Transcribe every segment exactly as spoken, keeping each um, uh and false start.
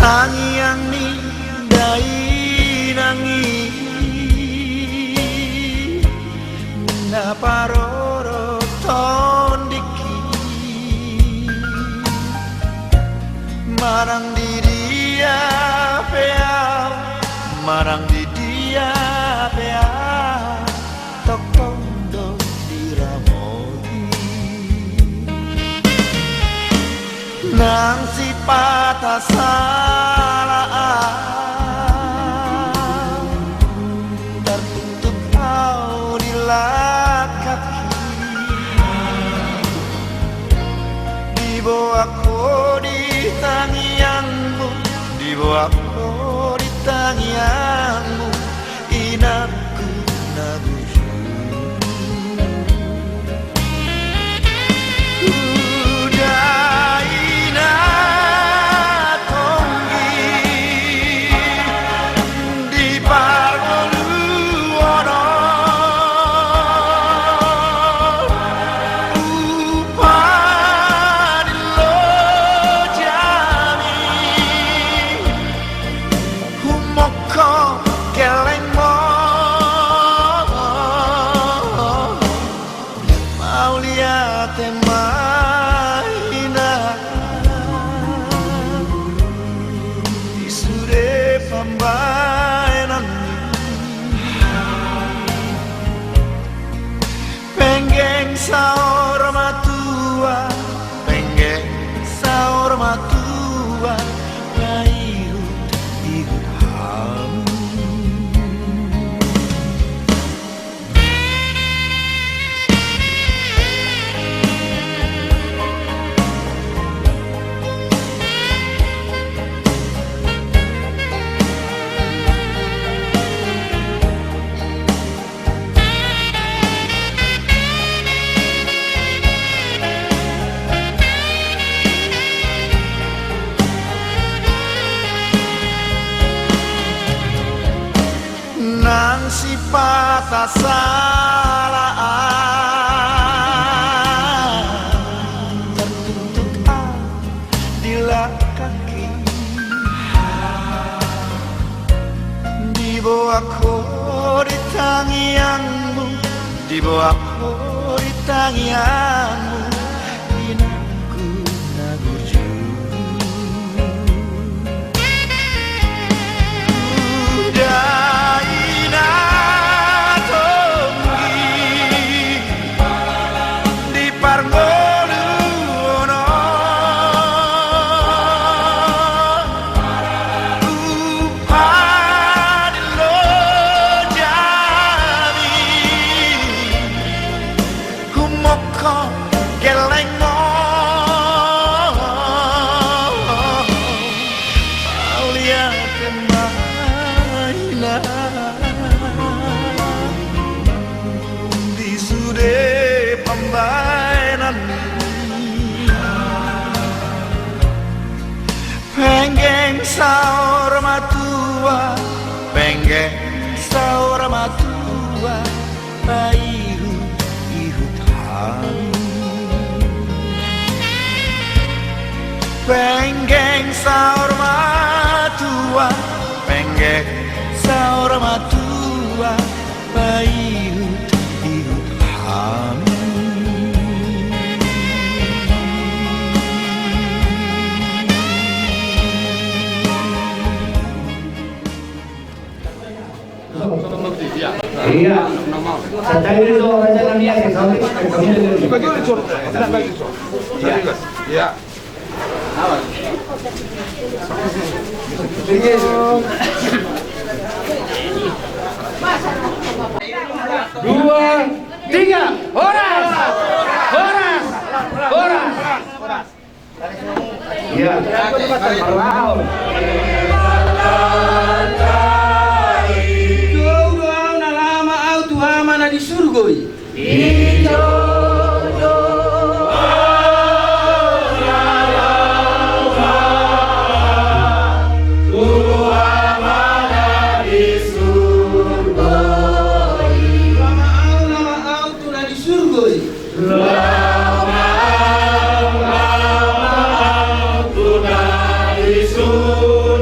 Tangiang ni dainang i na parorot tondingki. Manang di dia pe ahu, manang di dia pe ahu, tongtong do diramoti. Nang sipata sala ahu, tartutup ahu di langkangki. Diboan ho di tangiangmu, diboan ho di tangiangmu, inangku na burju. Hudaina tonggi di parngoluon on, hupadilo jami. Humongkop gellengmu, mauliate ma inang, di sude pambahenan. Penggeng saur matua, penggeng saur matua, paihut-ihut hami. Nang sipata sala ahu, tartutup ahu di langkangki. Diboan ho di tangiangmu, diboan ho di tangiangmu, inangku na burju. Hudaina tonggi di parngoluon on, hupadilo jami. Humongkop gellengmu, mauliate ma inang, di sude pambahenan. Penggeng saur matua, penggeng saur matua, paihut-ihut hami. Penggeng saur matua, penggeng saur matua, paihut-ihut hami. Iya. Santai dulu, santai dulu, ya. Iya. Dua, tiga, horas! Horas! Horas! Iya. Jou do ahu na laho ma ahu tu Ama na di surgo i. Laho ma ahu tu na di surgo i. Laho ma ahu, laho ma ahu tu na di surgo i.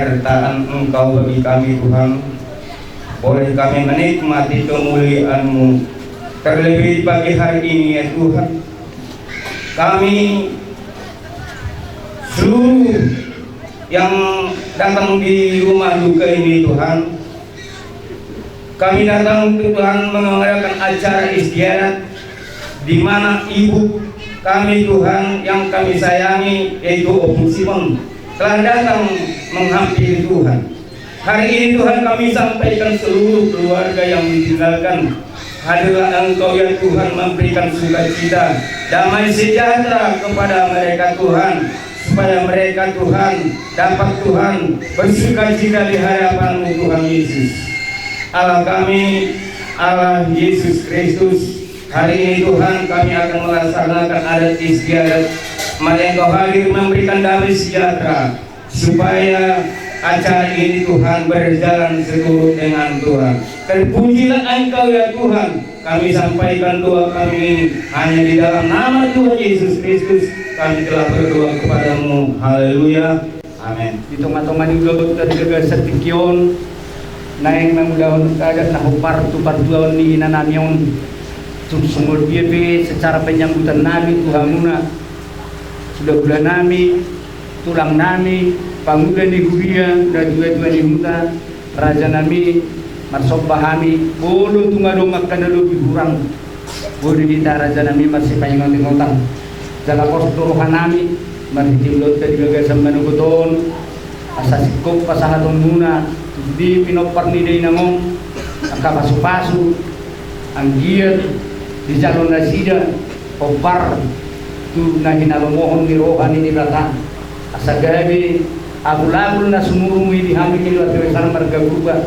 Penyertaan Engkau bagi kami, Tuhan, boleh kami menikmati kemuliaan-Mu. Terlebih di pagi hari ini, ya Tuhan, kami seluruh yang datang di rumah duka ini, Tuhan, kami datang, Tuhan, mengadakan acara istiadat, di mana ibu kami, Tuhan, yang kami sayangi, yaitu Ompu Simon, telah datang menghampiri, Tuhan. Hari ini, Tuhan, kami sampaikan seluruh keluarga yang ditinggalkan. Hadirlah Engkau, ya Tuhan, memberikan sukacita, damai sejahtera kepada mereka, Tuhan, supaya mereka, Tuhan, dapat, Tuhan, bersukacita di hadapan-Mu, Tuhan Yesus. Allah kami, Allah Yesus Kristus, hari ini, Tuhan, kami akan melaksanakan adat istiadat. Mari Engkau hadir memberikan damai sejahtera, supaya acara ini, Tuhan, berjalan seturut dengan, Tuhan. Terpujilah Engkau, ya Tuhan. Kami sampaikan doa kami ini hanya di dalam nama Tuhan Yesus Kristus, kami telah berdoa kepada-Mu. Haleluya. Amin. Di tonga-tonga ni ulaonta di bagasan tingki on, naeng mangulahon adat na hombar tu partuaon ni inanami on. Tung songon dia pe secara penyambutan nami tu hamuna, hula-hula nami, tulang nami, pangula ni huria, na dua-dua ni huta, raja nami, marsomba hami, molo tung adong angka na lobi hurang, boi do hita, raja nami, marsipaingot-ingotan. Jala pos do roha nami, marhite ulaonta di bagasan manogot on, asa singkop pasahatonmuna tu di pinompar ni dainang on, angka pasu-pasu, anggiat dijalo nasida hombar tu na hinalomohon ni roha ni Debata. Asa gabe agul-agul na sumurung i di hami keluarga besar marga Purba.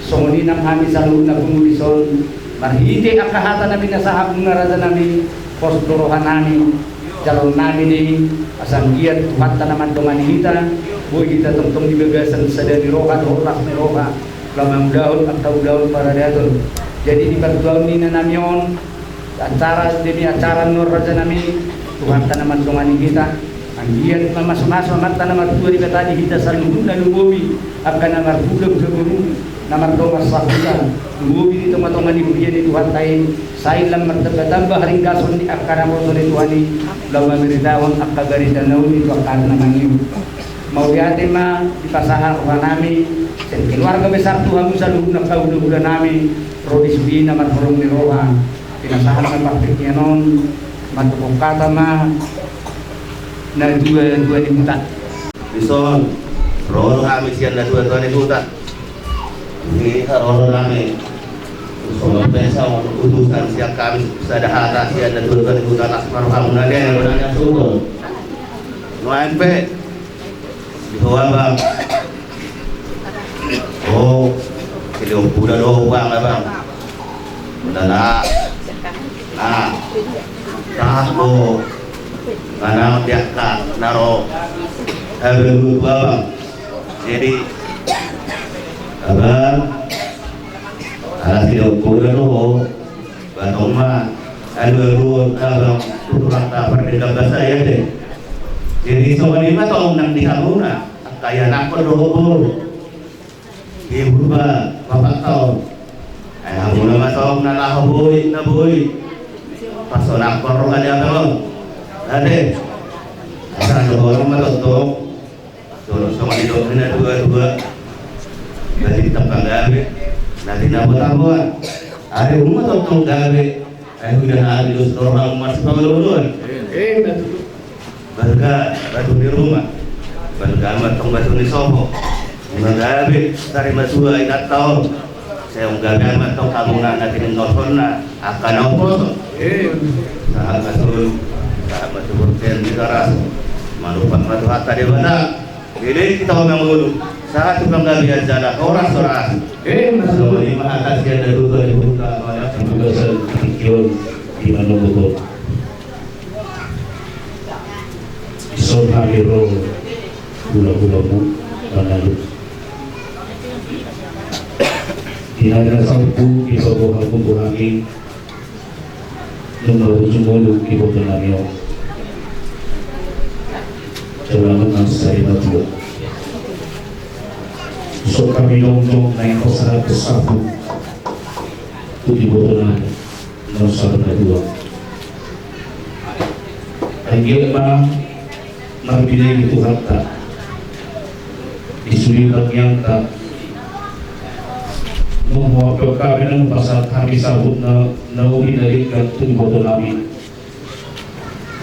Songon i nang hami saluhutna pungu dison, marhite angka hata na pinasahatmuna, raja nami, pos do roha nami, jaloon nami do i, asa anggiat Tuhanta na mandongani hita, boi hita tongtong di bagasan sada ni roha dohot las ni roha, laho mangulahon angka ulaon paradaton. Jadi di partuaon ni inanami on, acara demi acara on, raja nami, Tuhanta na mandongani hita. Anggiat mamasu-masu Amanta na martua Debata di hita saluhutna, lumobi angka na marhula-hula boru, na mardongan sahuta, lumobi di tonga-tonga ni huria ni Tuhanta i, sai lam martamba-tamba haringgason ni angka naposo ni Tuhan i, laho mamiritahon angka barita na uli tu angka na mangihut. Mauliate ma dipasahat roha nami sian keluarga besar tu hamu saluhutna angka hula-hula nami, ro di sude na marholong ni roha. Pinasahat ma partingkian on, mandok hata ma na dua-dua ni huta. Dison, ro hami sian na dua-dua ni huta. Ini ro hami. Songon pe songon utusan sian hami sada hata sian na dua-dua ni huta, las ma rohamuna, denggan na sungkun. Nuaeng pe. Di ho, abang. Oh, jadi ompu da do ho, abang, abang. Udah lah. Nah. Tahu. Mana dia kak naro. Habis lu, abang. Jadi, abang. Alah, jadi ompu da do ho. Ba tong ma, alu-alu, abang, tuturang ta pardenggan basa, ya, de. Jadi songon i ma tong nang di hamuna, angka ianakhon dohot boru. Di Purba, bapak tong. Ai hamuna ma tong na laho boi, na boi. Pasonakhon roha ni abang on. Ate. Asa dohonon ma tong tong. Songon i do na dua-dua. Berarti tetap gabe. Nanti nabo tabuan. Ari uma tongtong gabe. Ai huida na ari dos roha masih pangolon. Eh, betul. Balga batu ni ruma. Balga ma tong batu ni sopo. Ima gabe. Sari masua inanta on. Sai gabe ma tong hamuna na tininggalhonna. Angka na umposo. Eh. Sahat ma tu, sahat ma tu bontean ni garas. Manumpak ma tu hata Debata. Jadi kita orang ngulu. Sahat tu panggabean jala horas-horas. Eh, masuk. Songon i ma hata sian na dua-dua ni huta, mauliate. Pembebasan pikiran di mana betul. Ison hami ro hula-hulamu mangalu. Di na saut dipaboa hamu tu hami, nunga ujung ulu diboto nami on. Jala nunga sai matua. Songon hami jongjong naeng pasahat saput tu iboto nami na saur matua. Anggiat ma marbinege Tuhanta di sude tangiangta. Nunga pe hami nunga pasahat hami saput na uli na denggan tu iboto nami.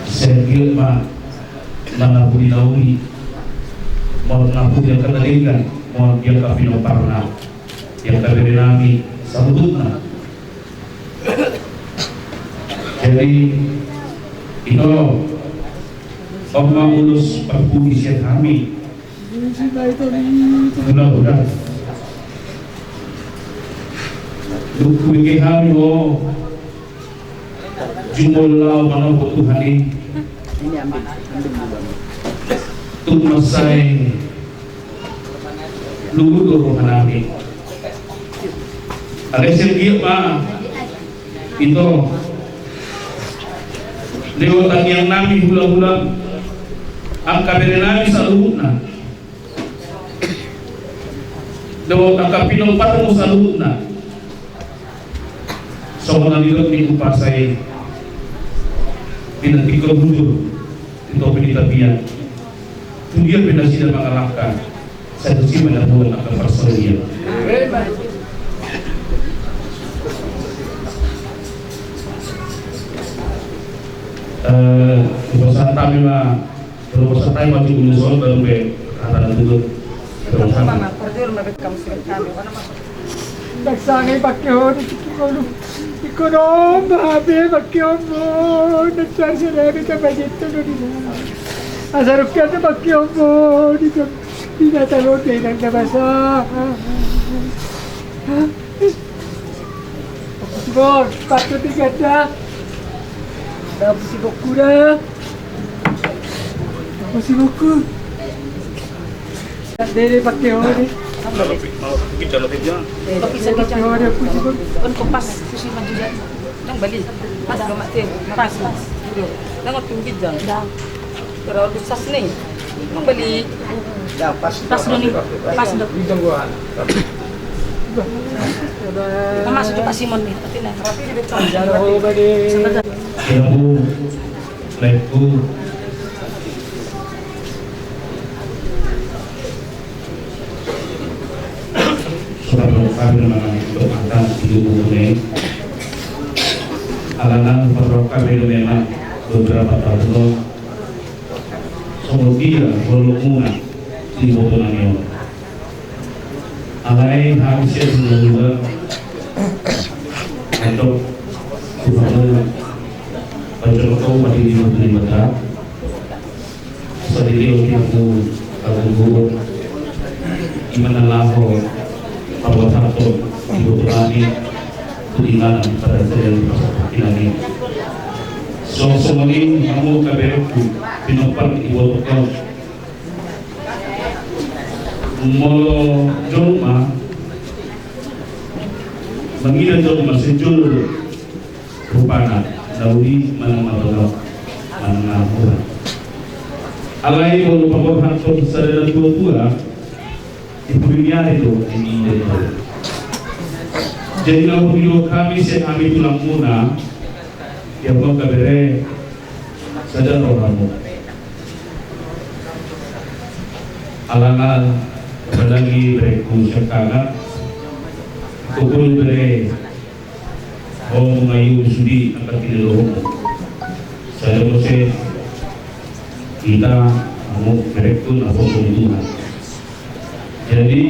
Sai anggiat ma manapudi na uli, manapudi angka na denggan, manapudi angka pinomparna, di angka bere nami saluhutna. Jadi ito, on ma ulos parpudi sian hami. Mudah-mudahan dung hubege hami ho jumolo laho manopo Tuhan i, tung mansai luhut do roha nami. Alai sai anggiat ma ito, lewat tangiang nami, hula-hula, angka bere nami saluhutna, dohot angka pinomparmu saluhutna, songon na nidok ni umpasa i, pinantikkon hujur di topi ni tapian. Tu dia pe nasida mangalangka, sai tusi ma na huhut angka parsaulian. Eh, hupasahat hami ma, hupasahat hami ma tu ulos on, baru pe hata na tutup. Hupasahat hami. Ndang sanga i pake ho di tingki ngolu. Ingkon on ma hape pake on, bo. Ndang sanga i pake on, bo. Asa rungkat na pake on, bo. Di binatang on, ndang na basa. Hah? Apa sih, Bos? Patut diganda. Apa sih, Bos, kuda? Apa sih, Bos, kuda? Dede pake ho de. Tapi bisa pake ho de, apa sih, Bos? Kan kompas, susi maju dan. Nang bali. Pas, pas. Nang waktu ginjang. Terlalu sas nih. Nang bali. Ya, pas. Pas do nih. Pas do. Pas do Pak Simon nih. Tapi nah. Iya, Bu. Baik, Bu. Surat roh kami na manang untuk makan di lubuk kuning. Alana surat roh kami memang beberapa tahun lalu. Songon dia, belum muna di boto nami on. Alai hami sian hula-hula. Antok. Tuhan. Baca kau padi di boto ni mata. Sadiri oke aku, aku guru. Imana laho, pabuat hato, ibu tulani, tu imana pada saya di pasar kaki lagi. So, so mani, kamu kabereku, pinompar ibu tukang. Molo jolma, mangida jolma sejolo. Rupana, na uli manang na tolap, manang na mura. Alai molo paborhathon sada na tua-tua, di pudi ni ari do, di ida do. Jadi na hudok hami sian hami tulangmuna, di hamu angka bere, sada rohamu. Alana, apalagi bereku sian hami, kumpul bere, Ho mangayu sude angka kiniluluanmu. Sada muse hita, hamu bereku na poso ni Tuhan. Jadi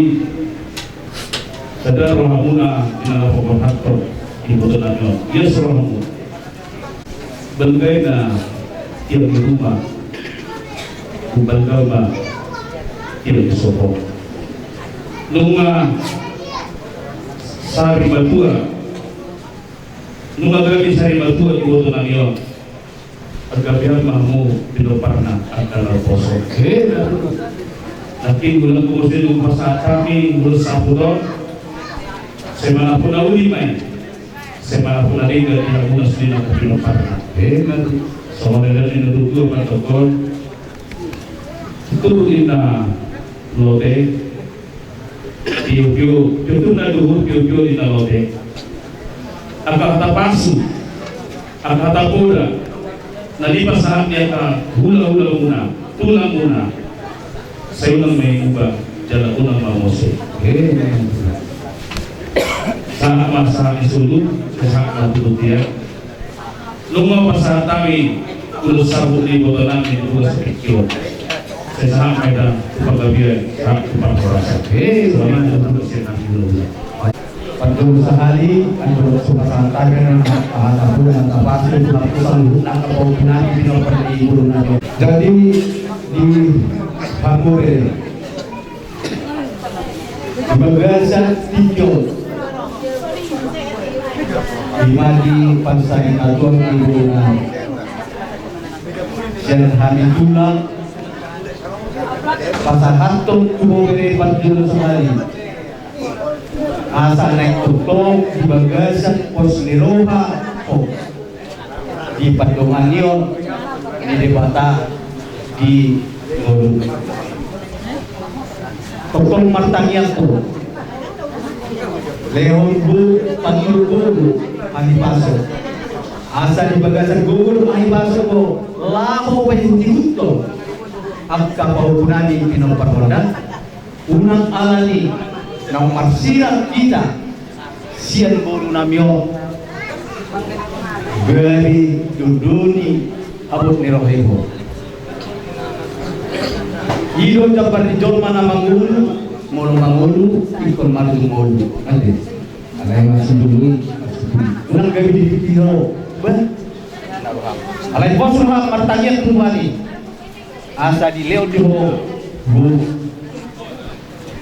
sada rohamuna di na paborhathon di boto nami on. Ias rohamu. Banggai na tiap di rumah. Banggai ma tiap di sopo. Nunga sari matua. Nunga gabe sari matua di boto nami on. Angka biar ma hamu pinomparna angka na poso. Nangkin ulang kumus di rumah saat kami ulang saput on. Sai manapun na uli ma i. Sai manapun na denggan di hamu na sude na pinomparna. Songon na nidok ni na tuatua mandok on. Tutu inna lote. Piopio, piopio na duhur, piopio ni na lote. Angka hata pasu, angka hata poda na dipasahat ni angka hulahula muna, tulang muna. Sai unang ma iuba jala unang ma mose. Sahat ma sahat ni solu, sahat ma tu dia. Nunga pasahat hami ulos sahat ni iboto nami di ulos pikion. Sai sahat ma hita tu panggabean, sahat tu parhorasan. Hei, selamat ulos yang nami dulu. Panjung sahali, anjung suka santai, hata pun, hata pasti, hata pun, hata pun, hata pun. Jadi, di Pamure, di bagasan tingki on, di ma di pansarimaton ni boru nami, sian hami tulang, pasahathon tu bere parjolo sahali. Asa naeng tongtong di bagasan pos ni roha ho di pandonganion ni Debata di ngolu. Tongtong martangiang ho, lehon ho, pangido ho, hahipason. Asa di bagasan gogo dohot hahipason ho, laho paihut-ihuthon angka pahompu nami pinompar ronda. Unang alani naung marsirat hita sian boru nami on, gabe dondoni habot ni roha i ho. I do jambar ni jolma na mangolu, molo mangolu ingkon marujung ngolu. Ate. Alai masih dulu. Unang gabe di piro. Bah. Alai pos roham martangiang tu Tuhan i. Asa dilehon di ho.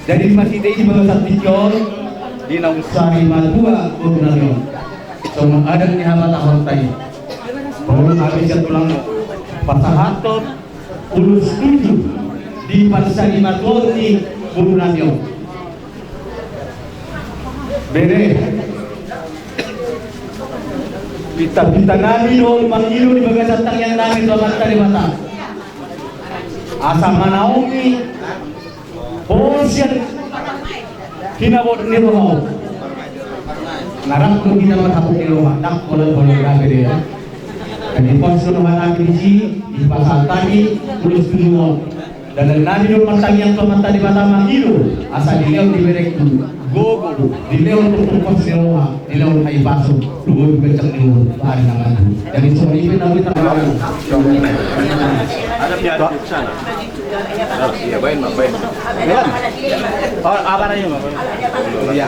Jadi di masih di bagasan tingki on, di naung sari matua boru nami on. Songon adat ni habatahonta i, boru nami sian tulang, pasahathon ulos tutu di pansarimaton ni boru nami on. Bere, pinta-pinta nami do mangido di bagasan tangiang nami tu Amanta Debata. Asa manaongi ho sian hinabot ni roha on. Nunga rap do hita marhabot ni roha, ndang pola-pola gabe do. Jadi pos do roha nami disi, dipasahat hami ulos tutu on. Dalan nami do martangiang tu Amanta Debata mangido, asa dilehon di berengku gogo, dilehon tongtong pos ni roha, dilehon hahipason, luhut ganjang ni umur, bahari na maju. Jadi songon i pe na hita. Ada piala di sana. Iya, baen, Mak, baen. Baen. Oh, apa namanya, Mak? Iya.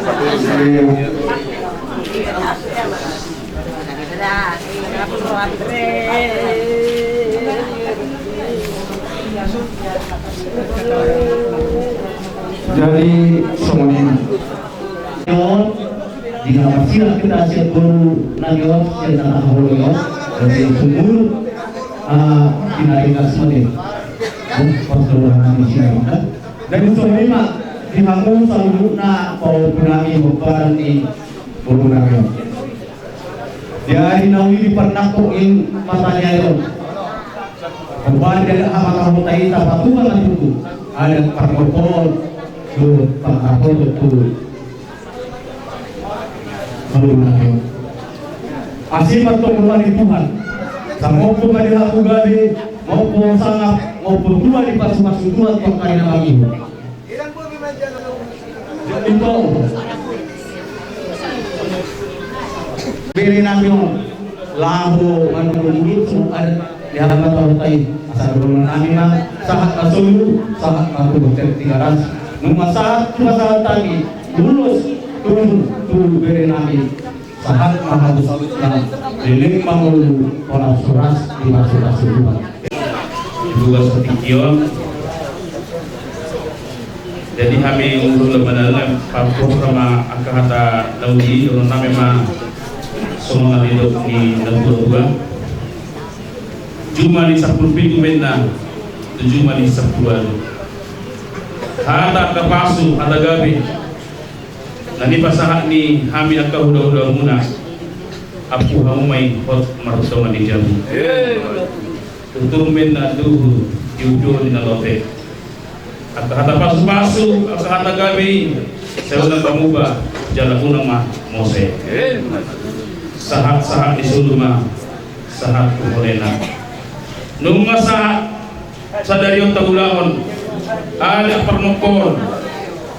Jadi songon i ma. Di na marsirat hita sian boru nami on, sian na tahaholongi on, jadi sumur, ah, di na ringkas mate. Oh, pas keluar nami sian. Jadi songon i ma di hamu saluhutna pahompu nami, hombar ni boru nami on. Di ari na uli di parnangkok i mata ni ari on. Hombar di adat habatahonta i tapatupa ma tutu adat parngorngorhon dohot pangarahon tu boru nami on. Asi ma tong roha ni Tuhan. Sai mampu ma di hamu gabe, mampu sangap, mampu tua dipasupasu Tuhan tu angka ari na mangihut. Jadi tong bere nami on laho manunggu-nunggu tu adat di habatahonta i. Asa dohonon nami ma, sahat ma solu, sahat ma tu Tigaras. Nunga sahat tu pasahat nami ulos tutu tu bere nami. Sahat ma hamu saluhutna, leleng ma ngolu, horas-horas dipasupasu Tuhan. Di bagasan tingki on. Jadi hami unduk lemana lam, pampur sama angka hata na uli, dohonon nami ma songon na nidok ni natua-tua. Juma ni sampulu pitu menna tu juma ni sampulu ualu. Hata angka pasu, hata gabe na nipasahat ni hami angka hula-hula muna, ampu hamu ma i hot martonga ni jabu. Tutur menna duhur, piopio ni na lote. Angka hata pasu-pasu, angka hata gabe i Sai unang pamuba jala unang ma mose. Sahat-sahat ni solu ma sahat tu holena. Nunga sahat sadari on taulahon adat parmongkoon,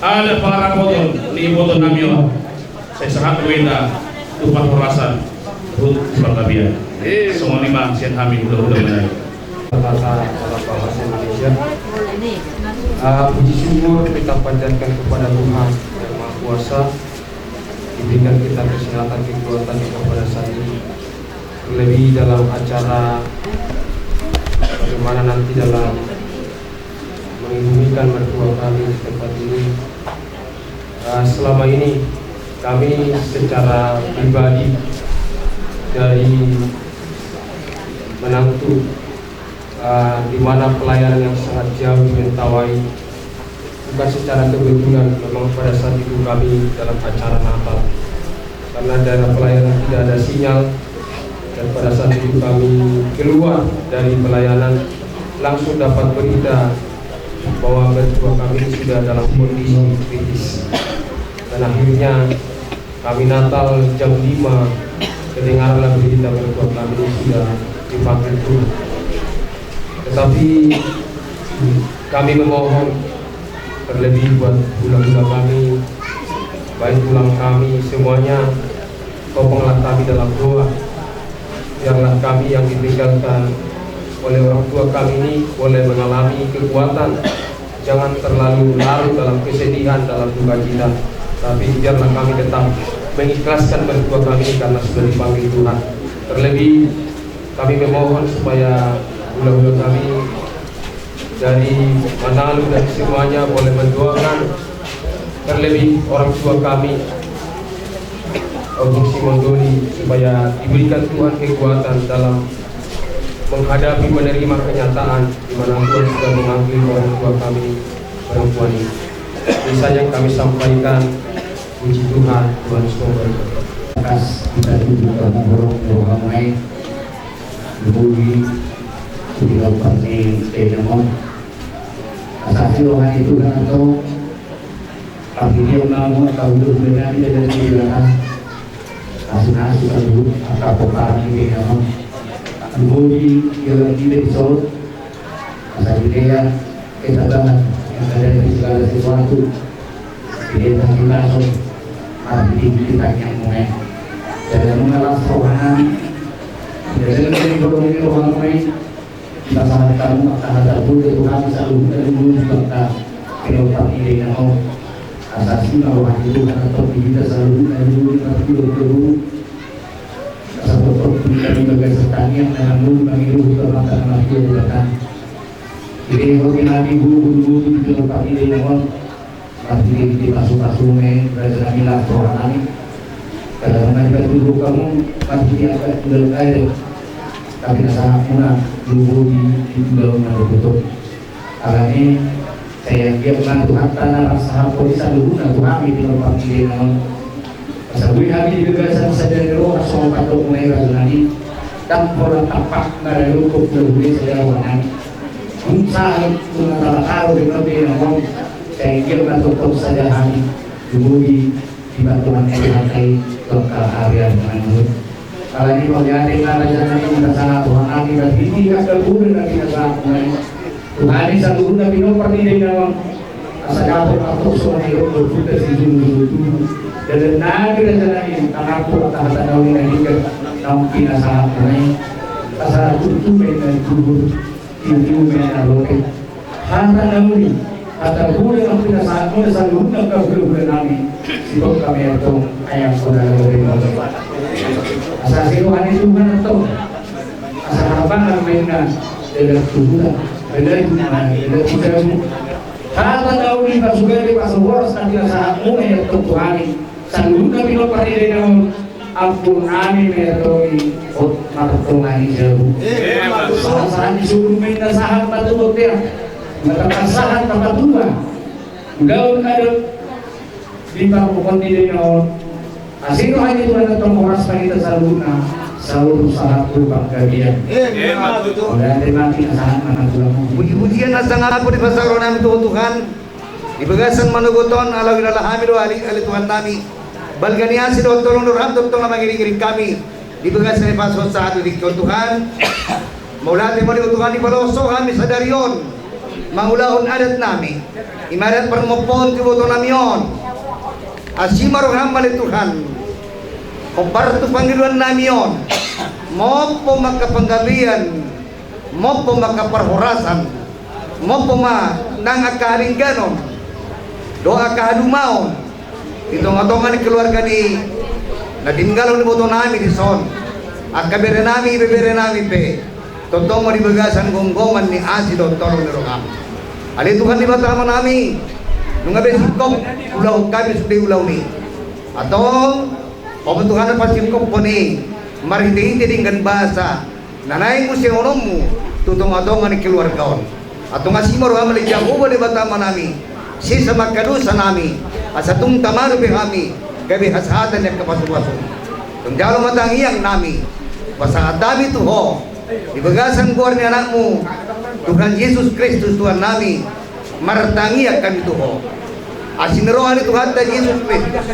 adat pangarapoton ni iboto nami on. Sai sahat do hita tu parhorasan dohot tu panggabean. Songon i ma sian hami hula-hula manai. Kata dalam bahasa Indonesia. Ah, puji syukur kita panjatkan kepada Tuhan yang Maha Kuasa, diberikan kita kesehatan, kekuatan yang pada saat ini. Terlebih dalam acara bagaimana nanti dalam mengimumkan mertua kami di tempat ini. Ah, selama ini kami secara pribadi dari menantu, ah, di mana pelayanan yang sangat jauh di Mentawai, bukan secara kebetulan memang pada saat itu kami dalam acara Natal. Karena daerah pelayanan tidak ada sinyal, dan pada saat itu kami keluar dari pelayanan, langsung dapat berita bahwa mertua kami ini sudah dalam kondisi kritis. Dan akhirnya kami Natal jam lima, kedengaranlah berita mertua kami ini sudah dipanggil Tuhan. Tetapi kami memohon, terlebih buat hula-hula kami, baik tulang kami, semuanya, topanglah kami dalam doa. Biarlah kami yang ditinggalkan oleh orang tua kami ini boleh mengalami kekuatan. Jangan terlalu larut dalam kesedihan, dalam duka cita. Tapi biarlah kami tetap mengikhlaskan mertua kami karena sudah dipanggil Tuhan. Terlebih kami memohon supaya hula-hula kami dari Manalu dan semuanya boleh mendoakan, terlebih orang tua kami, Om Bung Simon Doli, supaya diberikan Tuhan kekuatan dalam menghadapi, menerima kenyataan di mana Tuhan sudah memanggil orang tua kami perempuan ini. Ini saja yang kami sampaikan. Puji Tuhan, Tuhan Yesus memberkati. Atas kita duduk dalam borong, borong ramai. Bumi, di dalam partai, kayak nama. Asasi rohani Tuhan atau artinya mau tahu dulu dengan dia dari dia. Asin-asin dulu, atau kami kayak nama. Bumi, dia lagi dari Solo. Asa di dia, kita banget, yang ada di segala sesuatu. Di dia, kita langsung, ah, di kita yang mulai. Jadi, mengalas rohani, jadi, dari belum ini rohani, kita sangat tahu, maka hata pun itu kami selalu menunggu juga, kita, kita tidak mau. Asa sih, rohani itu, karena kita selalu menunggu, kita tidak perlu. Asa totop di kami bagas taniang na nangolu mangido tu Amanta na martua Debata. Jadi, hoti nami guru-guru di dalam pagi di nangol. Marhite-hite pasu-pasu ni raja nami laho roha nami. Kada nami batu hamu, marhite angkat tu dalam air. Tapi na sahat muna, luhut di, di tu dalam air betul. Alani, sai anggiat ma Tuhanta na pasahathon i saluhutna tu hami di parpangkilean on. Asa boi hami di bagasan sada ni roha songon pandok muna i raja nami. Ndang pola tampak na rayokon hula-hula i sada roha nami. Dung sahat tu na talaharo di parpangkilean on. Sai anggiat ma tongtong sada hami. Luhut di Di bantuan Tuhan i, tongka ari-ari mangido. Alani mauliate ma raja nami, na sahat roha nami, marhite angka guru na pinasahat muna i. Tuhan i saluhutna pinompar ni dainang on. Asa dapot martonggo songon i rok berputar si julu-julu tubu. Dalan nami raja nami, tangapul angka hata na uli na denggan, na pinasahat muna i. Asa tutu baen na tubu. Tingki umena lope. Hata na uli, hata guru na pinasahat muna saluhutna angka hula-hula nami. Sibuk kami antong ayam kona lope. Asa siroha ni Tuhan antong. Asa harapan nami na dalam tuburan. Benar itu mana, benar itu. Hata na uli pasugai di pasu boros na pinasahat muna i antong Tuhan i. Saluhutna pinompar ni dainang on, ampun nami ma antong i, hot martonga ni jabu. Sahat-sahat ni solu ma inna sahat ma tu bontean. Matapan sahat ma patua. Ulaon adat di parpangkilean ni dainang on. Asi roha ni Tuhan antong horas ma hita saluhutna. Saur sahat tu panggabean. Ode ate mati na sahat ma na tulang. Puji-pujian na sangap di pasahat roha nami tu Tuhan. Di bagasan manogot on, ala huilala hami do ale, ale Tuhan nami, balga ni asi dohot holong ni roham tongtong na mangiringiring hami di bagasan ni pasahat-sahat di tingki on Tuhan. Mauliate ma di Ho Tuhan, dipaloas Ho hami sadari on mangulahon adat nami, i ma adat parmompoon tu iboto nami on. Asi ma roham ale Tuhan, hombar tu pangidoan nami on. Mompo ma angka panggabean, mompo ma angka parhorasan, mompo ma nang angka halingganon dohot angka halumaon di tonga-tonga ni keluarga ni na tininggalhon iboto nami dison, angka bere nami, ibebere nami pe, tongtong ma di bagasan gomgoman ni asi dohot holong ni roham. Ale Tuhan Debata Ama nami, nunga be singkop ulahon hami sude ulaon i. Antong Ho ma Tuhan na pasingkophon i marhite-hite denggan basa na naeng musehononmu tu tonga-tonga ni keluarga on. Antong asi ma roham ale Jahowa Debata Ama nami, sesa ma angka dosa nami, asa tung tamalu be hami gabe hasahatan ni angka pasu-pasu. Antong jalo ma tangiang nami, pasahat hami tu Ho di bagasan goar ni Anakmu, Tuhan Jesus Kristus Tuhan nami, martangiang hami tu Ho. Asi ni roha ni Tuhanta Jesus Kristus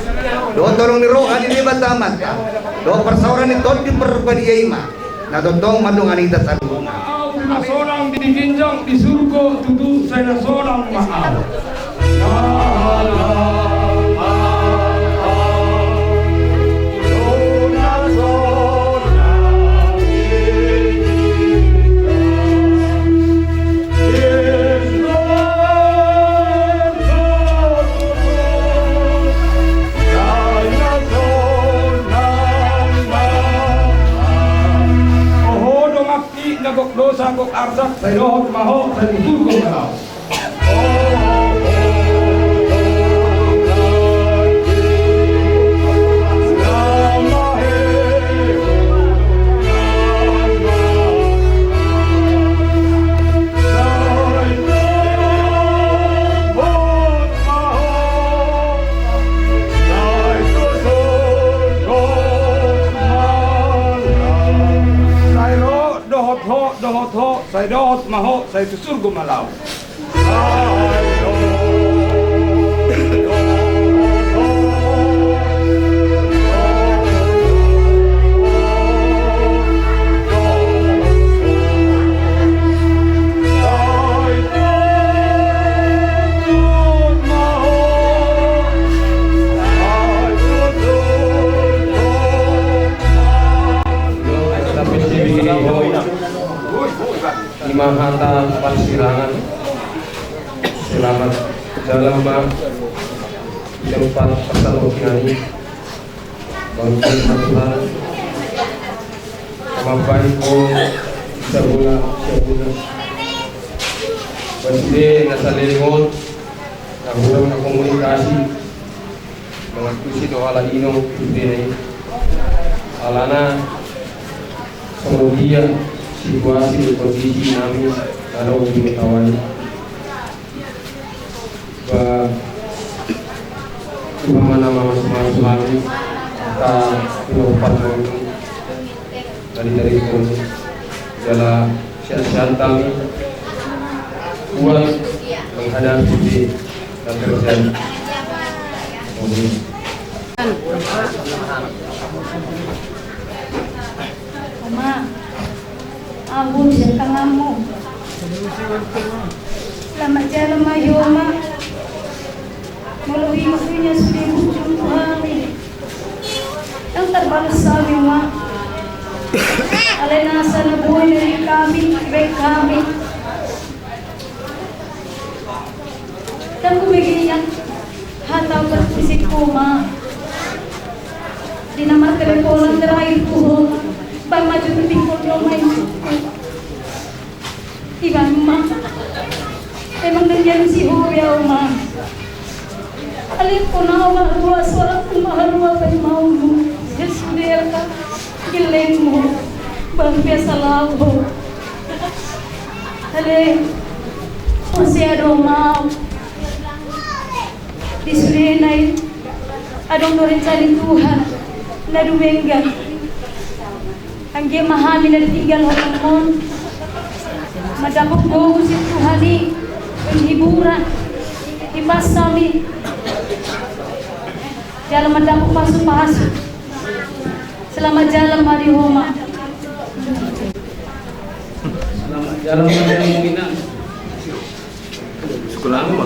dohot holong ni roha ni Debata Amanta dohot parsaoran ni Tondi Parbadia i ma na tongtong mandongani hita saluhutna. Ahu na sonang di ginjang di surgo, tutu sai na sonang ma ahu. Oho donganki na gok dosa gok arsak, sai dohot ma ho, sai tu surgo ma ho. Sai ro dohot ho, dohot ho, sai dohot ma ho, sai tu surgo ma laho. Ima hata parsirangan. Selamat jalan ma di tempat persawakan ini. Bangsa Tuhan. Sama baik ko sabula sabula. Basire na salengon na hurang na komunikasi. Mangantusi do halak i nang putena i. Alana songon dia situasi kondisi nami na adong di Mentawai. Ba, umpama na mamasu-masu hami angka pinompar nami. Dari, dari pun jala sehat-sehat kami kuat menghadapi di dan terjadi. Oma, ampun siap tanganmu. Selamat jalan ma i Oma. Molo hita sude bujung tu hami. Ndang tarbalos hami ma. Alai nasa na boi dari kami, baik kami. Ndang hubege ia hata parpusingku ma. Di na marteleponan terakhir tu ho. Bang maju tu pingkol lo main. Iba ma. Emang denggan si ho ya Oma. Alai ko na Oma rua suara ku ma rua bai mau mu. Yesus derka. Gilengmu. Bang biasa lau ho. Alai. Porsea do Oma. Di sudena i. Adong do rencana ni Tuhan. Na dumenggan. Anggiat ma hami na ditinggalhon on mandapot gogo sian Tuhan i, penghiburan. Hipas hami. Jala mandapot pasu-pasu. Selamat jalan ma di homa. Selamat jalan ma di homa. Sekolah apa?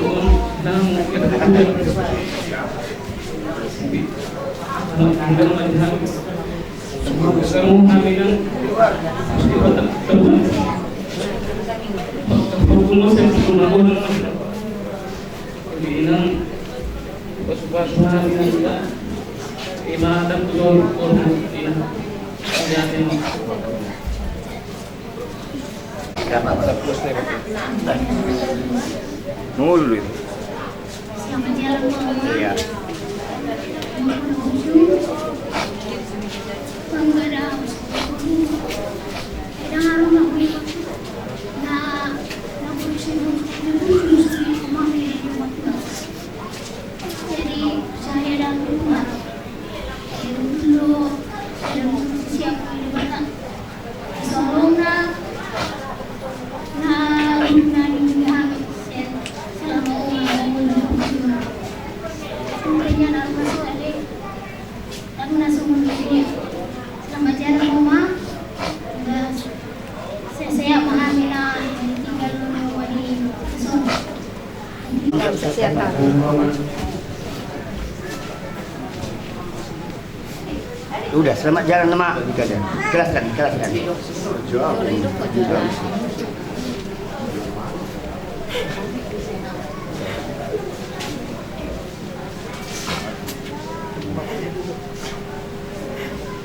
Nunggu dulu itu. Iya. Jadi, saya dan rumah. Saya dulu, saya dulu siap di rumah. Solongna, na, na, na, selama umur, umur, umur. Intinya, na, masuk ada, na, masuk umur ini. Selamat jalan, Oma. Udah, saya, saya pahami, na, tinggal dulu di sana. Udah, selamat jalan, Mak. Jelaskan, jelaskan.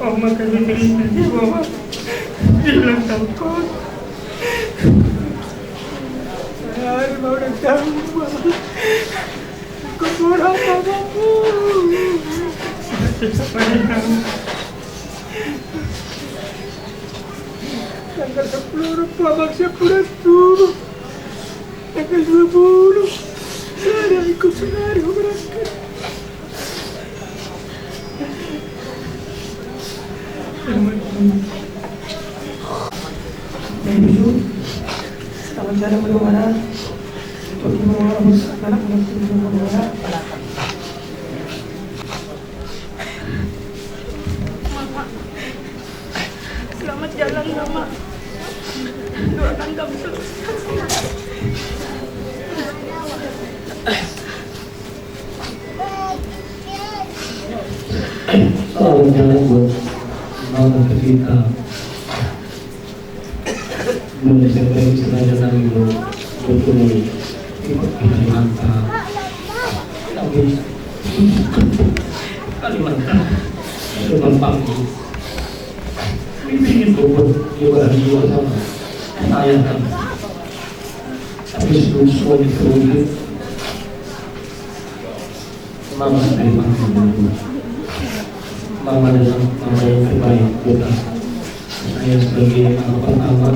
Oma, kami terima kasih, Oma. Bilang takut. Hari mau datang, Oma. Tanggal sepuluh, Pak, Bang, sepuluh. Tanggal dua puluh. Saya ikut saudari berangkat. Selamat jalan, Mama. Doakan kami terus. Selamat jalan buat Mama Tevita. Belum SMP, istilahnya kan, gitu. Betul. Di Kalimantan. Kalimantan. Itu gampang. Ini bikin bobot juga juga sama. Saya kan. Tapi semua itu. Mama, terima kasih. Mama adalah mama yang terbaik buat aku. Saya sebagai anak pertama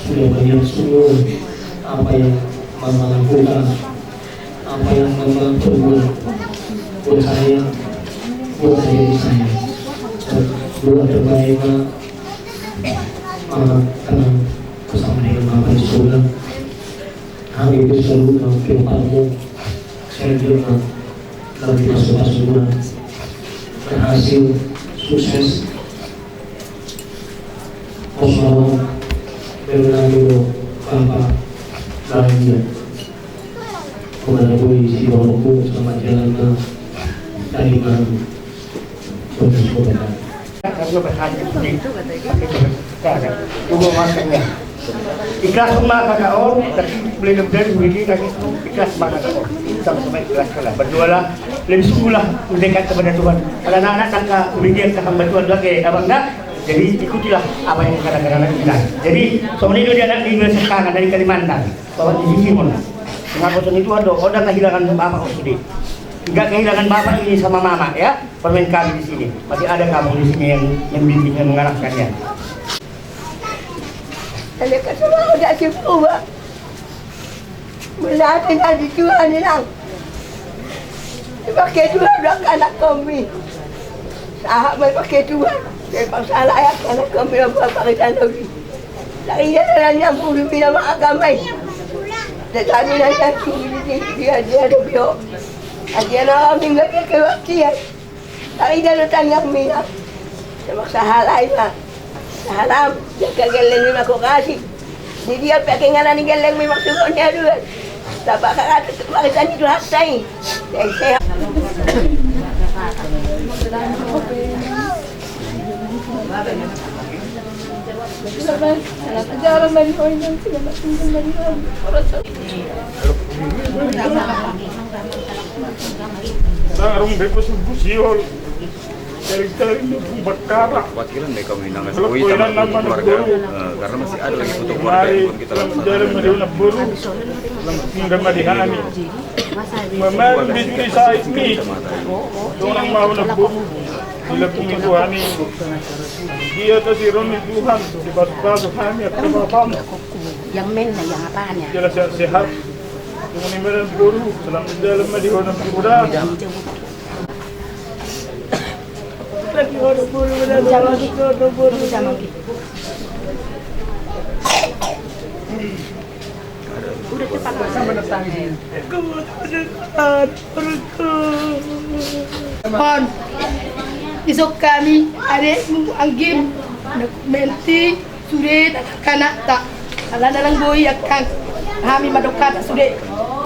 sudah melihat semua apa yang Mama lakukan, apa yang Mama perbuat buat saya, buat saya, saya. Doa terbaik, Ma. Mama tenang bersama dengan Bapak di surga. Hami berseru nang kehidupanmu, selanjutnya nanti masuk-masuk bulan berhasil, sukses. Masya Allah, dengan dulu Bapak bahagia. Kepada boy si bapakku, selamat jalan, Bang. Tadi malam. Karena berhasil di tubuh makannya. Ikhlas ma kakak on, tapi boleh lebih dari begini lagi. Ikhlas ma kakak on. Sama-sama ikhlas lah. Berdoalah, lebih sungguhlah mendekat kepada Tuhan. Kalau anak-anak tangka begini ke hamba Tuhan lagi, abang dah. Jadi ikutilah apa yang dikatakan anak kita. Jadi soalnya dia anak di Nusa Tenggara dari Kalimantan. Bapak di sini pun. Mengapa seni itu ada, orang kehilangan bapak sudah. Enggak kehilangan bapak ini sama mama ya. Permen kami di sini. Masih ada kamu di sini yang membimbing, yang mengarahkannya. Ada keselamatan di bawah. Melihat yang di Tuhan hilang. Dipakai Tuhan udah anak kami. Sahat mai pakai Tuhan. Saya paksa layak anak kami yang bapak kita lagi. Tak iya jalan yang pun dipindah mak kami. Dia, dia, dia, dia, dia, dia, dia. Tapi dia lo tanya mina. Terpaksa halai ma. Salam, jaga gelleng ni ma ko kasih. Di dia pe kengana ni gelleng ni maksudnya dua. Tapi kakak tetap makan itu hasai. Sehat. Tarung bebas busiol. Cari-cari ni pun berkara. Wakilan deh kami nang asli. Kalau koi nama keluarga, eh, karena masih ada lagi foto keluarga yang belum kita laksanakan. Jalan mari anak boru. Langsung dah mari hani. Memang di desa ini. Orang mau anak boru. Bila pun itu hani. Dia kasih roni Tuhan. Di pas-pas hani atau apa. Yang men, yang apanya? Jelas sehat-sehat. Dengan ibadah boru. Selamat jalan mari anak boru. Hon, isok hami adekmu anggim, na menti. Sude tangan kanakta. Alana nang boi angkang hami mandok hata sude.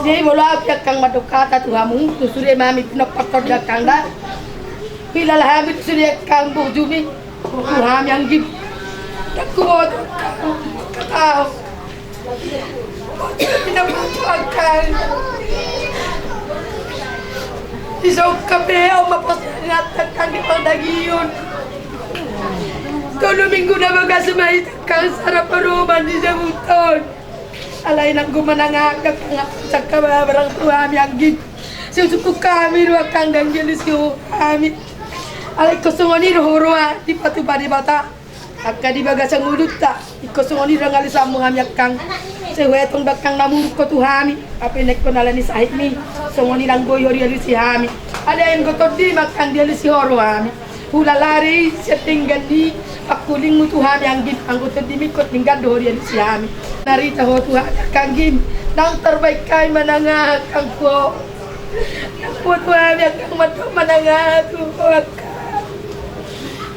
Jadi molo api angkang mandok hata tu hamu tu sude ma hami pinopakon di angkang da. Pilala hami tu sude angkang burjumi. Tu hami anggim. Takku boto angkang. Katau. Pinopakon angkang. Isok kape oma pos angkang di pardagion. Tolu minggu na bagas ma i. Angkang sara parumaen di jabuton. Alai nanggo manang aha angkang sangkap barang tu hami anggim. Sai sungkun hami do angkang dang dialusi ho hami. Alai ingkon songon i do ho roha dipatupa Debata. Angka di bagasan ngolunta ingkon songon i do dang alusanmu hami angkang. Sai huetong do angkang na muruk ho tu hami. Hape na ingkon ala ni sahitmi songon i nang boi ho dialusi hami. Alai anggo tondi ma angkang dialusi ho roha hami. Hulala do i sian denggan ni pangkulingmu tu hami anggim, anggo tondi ingkon denggan do ho dialusi hami. Narita ho tu hami angka anggim, naung tarbaen hami manang aha angkang tu ho. Naung boto hami angkang mandok manang aha tu ho angkang.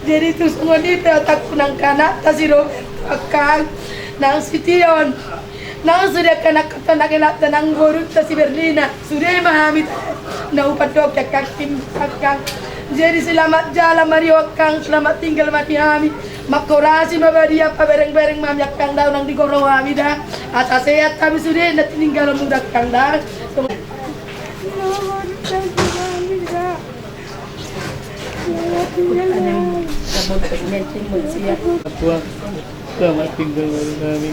Jadi tung songon i pe hatangku nang kanakta si Roberto angkang, nang si Tion. Nang sude angka anakkonta nang inanta nang borunta si Berlina, sude ma hami na hupandoki angkang angkang. Jadi selamat jalan ma di ho angkang, selamat tinggal ma di hami. Manghorasi ma badia paberengbereng ma hami angkang, dao nang digorou hami da. Asa sehat hami sude na tininggalonmu da angkang da. Tuhan, selamat tinggal baru kami.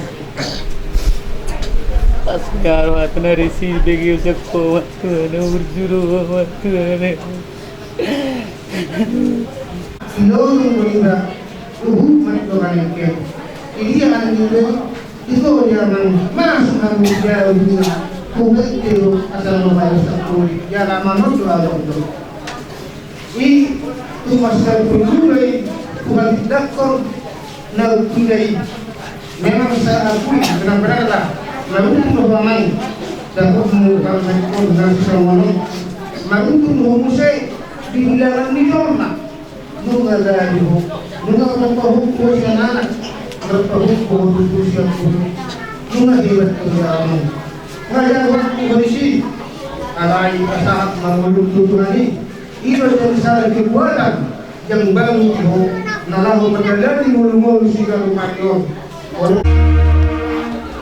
Pas nyawa tenari si begi usia komat Tuhan, burju doang Tuhan. Ilolong meriba, uhuk mati doang engke. Ini yang ada di Ito dia nang masuk nang jauh dunia. Bukan itu asal membayar sepuluh. Ya lama nonton abang tu. I tu masa pun mulai Tuhan tindakkon nang kuda i. Memang sa akui benar-benar lah. Lalu tu lo paman dapat mengubah mereka dengan sesuatu. Lalu tu lo musik dibilangan ni norma. Nunga jadi ho, nunga marpahompu ho sian anak, marpahompu ho tutu sian boru. Nunga hebat kerjamu. Nga jago ho disi. Alai pasahat ma ngolum tu Tuhan i. I do jadi sada kekuatan yang bangun ho na laho mandalani ngolu-ngolu sigalu pari on.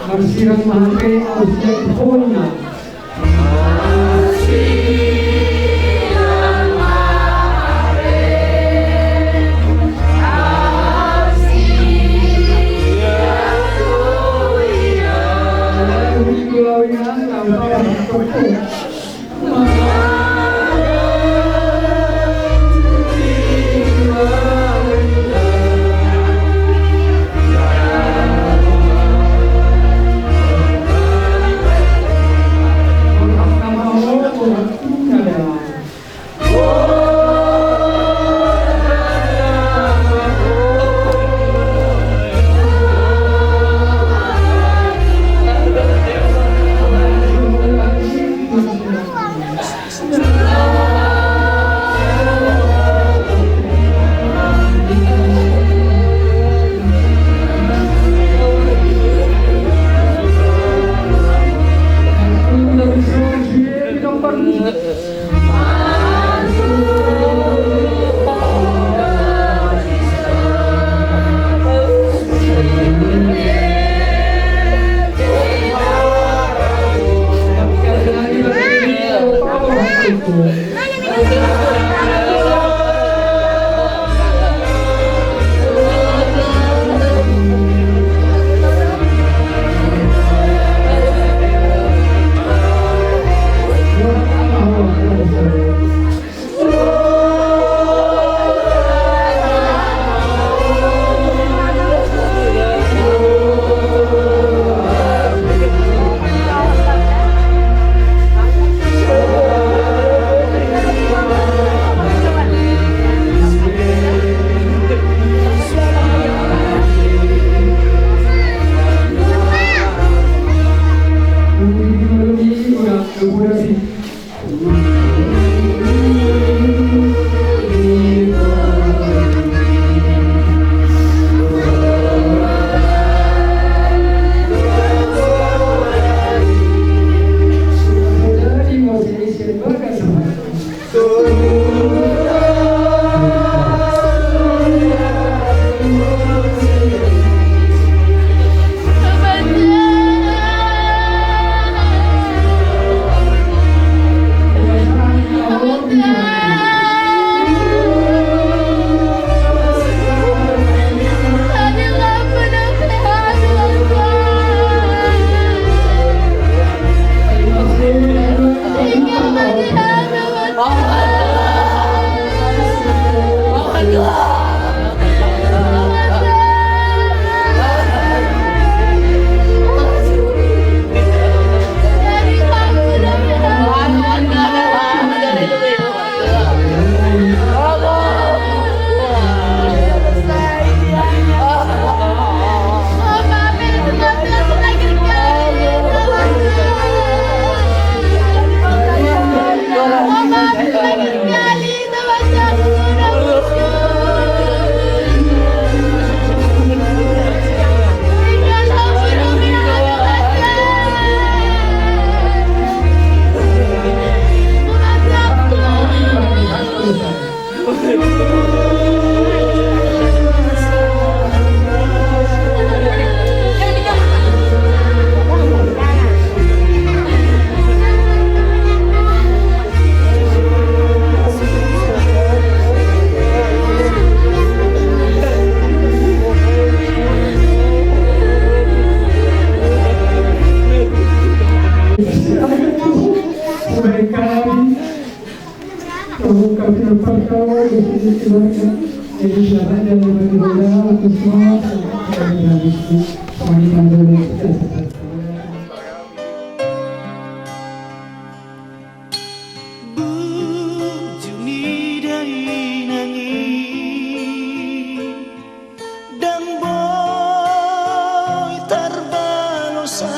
Marsiran ma hape au sian i pokokna. Bujur ni dainang i ndang boi tarbalosan,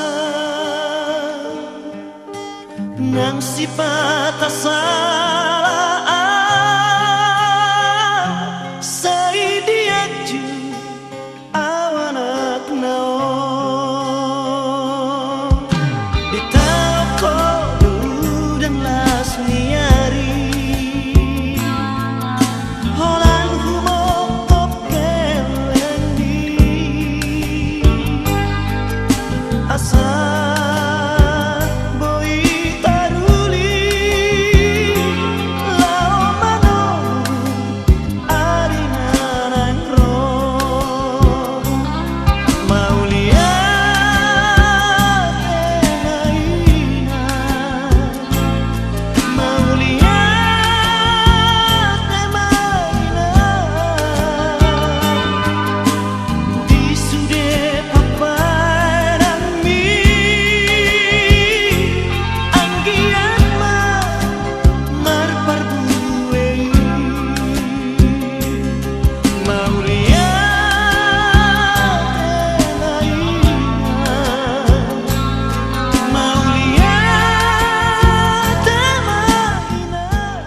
nang sipata sala au sai dianju au anakna on. Ditaon ho do udan las ni ari, holan humongkop hellengmi, asa boi taruli laho manolu ari na naeng ro. Mauliate ma inang, mauliate ma inang, di sude paparanmi, anggiat ma marparbue i. Mauliate ma inang, mauliate ma inang.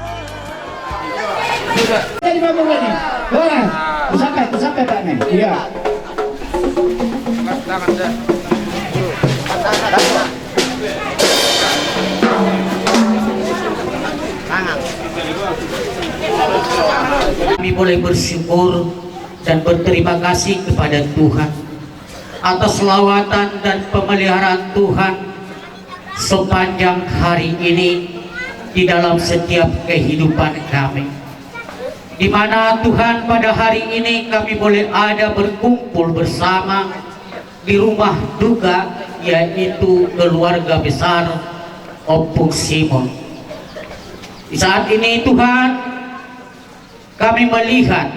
Jadi, Pak Bupati. Boleh. Sampai, sampai, Pak, nih. Iya. Kami boleh bersyukur dan berterima kasih kepada Tuhan atas lawatan dan pemeliharaan Tuhan sepanjang hari ini di dalam setiap kehidupan kami. Di mana Tuhan, pada hari ini kami boleh ada berkumpul bersama di rumah duka, yaitu keluarga besar Ompung Simon. Di saat ini Tuhan, kami melihat,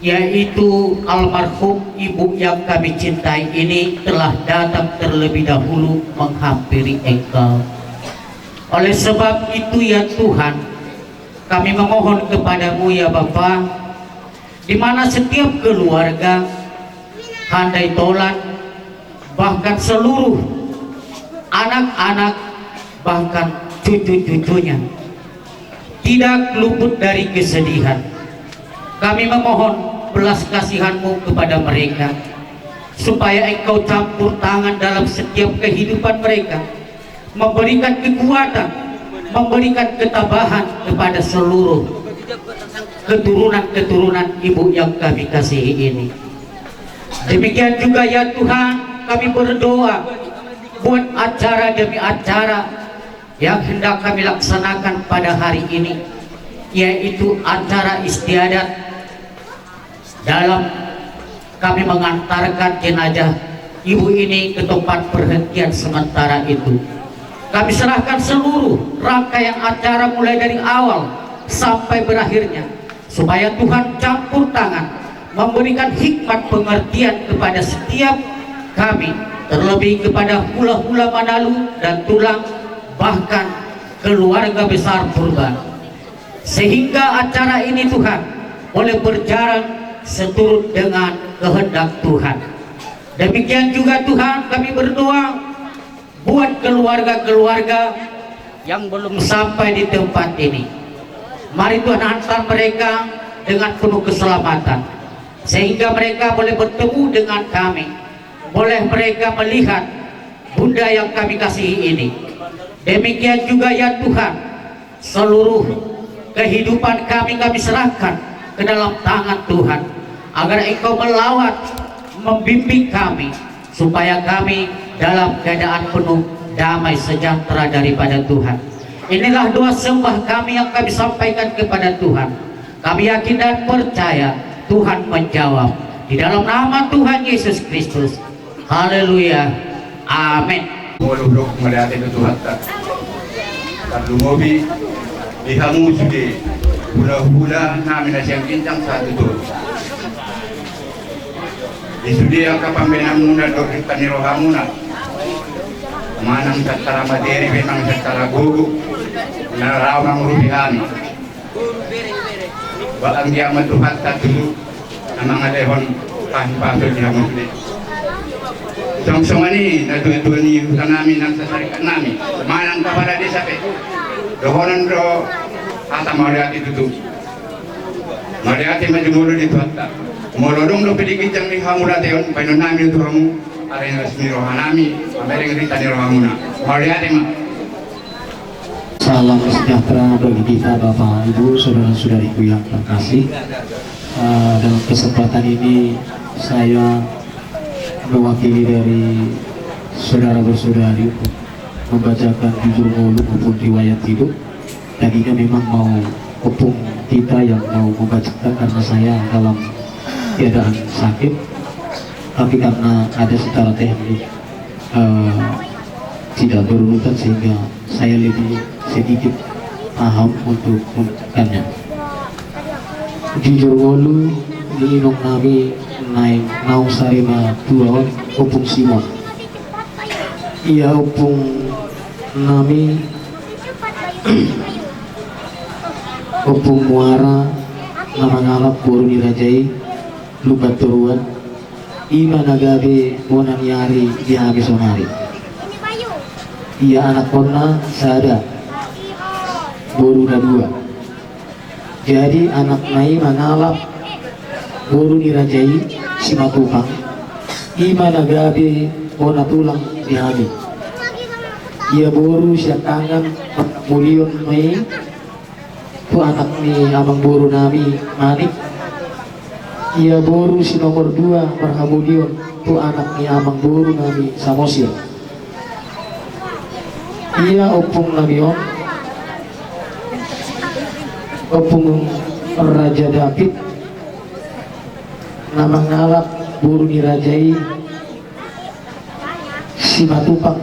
yaitu almarhum ibu yang kami cintai ini telah datang terlebih dahulu menghampiri Engkau. Oleh sebab itu, ya Tuhan, kami memohon kepada-Mu, ya Bapa, di mana setiap keluarga, handai tolan, bahkan seluruh anak-anak, bahkan cucu-cucunya tidak luput dari kesedihan. Kami memohon belas kasihan-Mu kepada mereka, supaya Engkau campur tangan dalam setiap kehidupan mereka, memberikan kekuatan, memberikan ketabahan kepada seluruh keturunan-keturunan ibu yang kami kasihi ini. Demikian juga, ya Tuhan, kami berdoa buat acara demi acara yang hendak kami laksanakan pada hari ini, yaitu acara istiadat dalam kami mengantarkan jenazah ibu ini ke tempat perhentian sementara itu. Kami serahkan seluruh rangkaian acara mulai dari awal sampai berakhirnya, supaya Tuhan campur tangan, memberikan hikmat pengertian kepada setiap kami, terlebih kepada hula-hula Manalu dan Tulang, bahkan keluarga besar Purba. Sehingga acara ini, Tuhan, boleh berjalan seturut dengan kehendak Tuhan. Demikian juga, Tuhan, kami berdoa buat keluarga-keluarga yang belum sampai di tempat ini. Mari Tuhan antar mereka dengan penuh keselamatan, sehingga mereka boleh bertemu dengan kami, boleh mereka melihat Bunda yang kami kasihi ini. Demikian juga, ya Tuhan, seluruh kehidupan kami, kami serahkan ke dalam tangan Tuhan, agar Engkau melawat, membimbing kami, supaya kami dalam keadaan penuh damai sejahtera daripada Tuhan. Inilah doa sembah kami yang kami sampaikan kepada Tuhan. Kami yakin dan percaya Tuhan menjawab. Di dalam nama Tuhan Yesus Kristus. Haleluya. Amin. Molo dok melihat itu Tuhan tak. Tarlumobi di hamu sude. Hulahula nami na sian ginjang sahat tu toru. Di sude angka pambahenanmuna dohot hata ni rohamuna, manang santara materi pe manang santara gogo, na laho mangurupi hami. Ba anggiat ma Tuhanta tutu na mangalehon hahipason di hamu sude. Songon i na tuatua ni huta nami nang sasarikan nami manang kapala desa pe, dohonon do hata mauliate tutu. Mauliate ma jumolo di Tuhanta. Molo adong dope di ginjang ni hamauliateon, baenon nami do tu hamu ari na las ni roha nami, mamereng hita ni rohamuna. Mauliate ma. Salam sejahtera bagi kita, Bapak, Ibu, saudara-saudariku yang terkasih. Eh, dalam kesempatan ini, saya mewakili dari saudara bersaudari untuk membacakan jujur ngolu maupun riwayat hidup. Tadinya memang mau Ompung Tita yang mau membacakan karena saya dalam keadaan sakit, tapi karena ada secara teknik, eh, tidak berurutan sehingga saya lebih sedikit paham untuk membacakannya. Jujur ngolu ni inong nami naeng naung sari matua on, Ompung Simon. Ia ompung nami, Ompung Muara, na mangalap boru ni raja i, Lumban Toruan, i ma na gabe bona ni ari di hami saonari. Ia anakkonna sada, boruna dua. Jadi anakna i mangalap boru ni raja i, Simatupang, i ma na gabe bona tulang di hami. Ia boru siangkangan marhamulion ma i tu anak ni amangboru nami Manik. Ia boru si nomor dua marhamulion tu anak ni amangboru nami Samosir. Ia ompung nami on, Ompung Raja David, na mangalap boru ni raja i, Simatupang.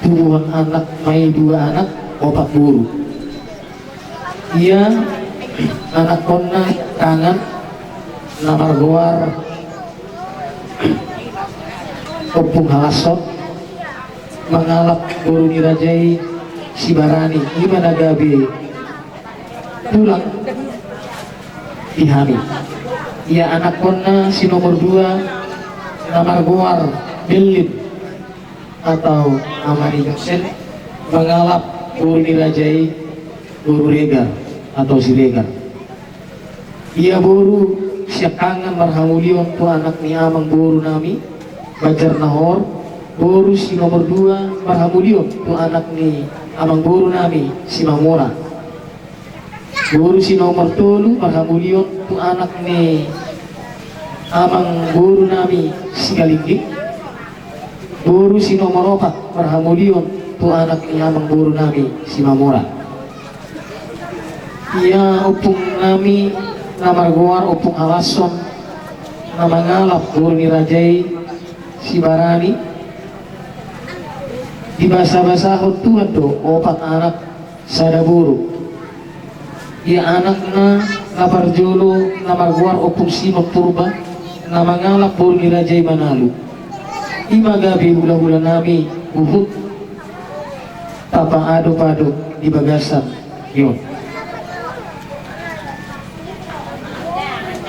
Tubuan anak ma i dua anak, opat boru. Ia anakkonna tangan, na margoar Ompung Halasson, mangalap boru ni raja i, Sibarani, i ma na gabe tulang di hami. Ia anakkonna si nomor dua, na margoar Bellin atau Amari Josen, mangalap boru ni raja i, boru Regar atau Siregar. Ia boru siangkangan marhamulion tu anak ni amangboru nami, Banjar Nahor, boru si nomor dua marhamulion tu anak ni amangboru nami, Simamora. Boru si nomor tolu marhamulion tu anak ni amangboru nami, Sigalingging. Boru si nomor opat marhamulion tu anak ni amangboru nami, Simamora. Ia ompung nami na margoar Ompung Halasson, na mangalap boru ni raja i, Sibarani, dibasabasahon Tuhan do opat anak, sada boru. Ia anakna na parjolo na margoar Ompung Simon Purba, na mangalap boru ni raja i Manalu. I ma gabe hulahula nami huhut tapaadop-adop di bagasan i on.